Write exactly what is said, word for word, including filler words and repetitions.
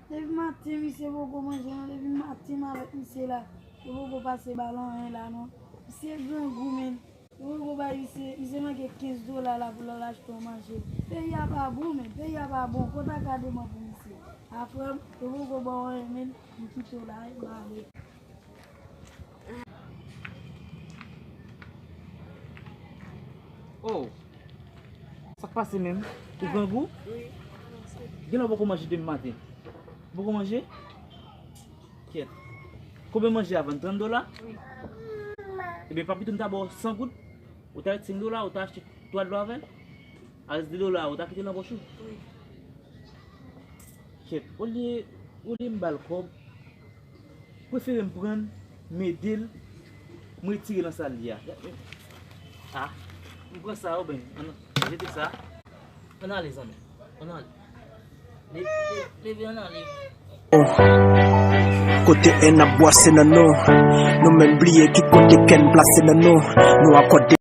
Depi maten, misye poko manje, non. Depi maten, m avèk misye la. Yo poko pase bal anyen la, non. Misye grangou, menn. Yo poko bay misye, misye manke kenz dola la pou l al achte yon manje. Peyi a pa bon, menn. Peyi a pa bon. Kontakte demen pou misye. A, frè m, yo poko ba w anyen, menn. M kite w la, wi, m ale. Oh, sa k pase menm? Ou grangou? Wi. Genlè w poko manje depi maten. Ou poko manje? Kyèt. Konbyen manje a vann? Trant dola? Wi. Ebyen, pa pito m ta ba w san goud? Ou ta met senk dola, ou ta achte twa dlo avè l? Arès de dola, ou ta kite l nan pòch ou? Wi. Kyèt, olye, olye m ba l kòb, prefere m pran l, m ede l, m retire l nan sa l ye a. Ah, m pran sa, oben, ann, jete sa. Ann ale, zanmi, ann ale. Le-, le-, leve, ann ale. Kote en ap bwase nan nou, nou menm bliye ki kote kè n plase nan nou. Nou akòde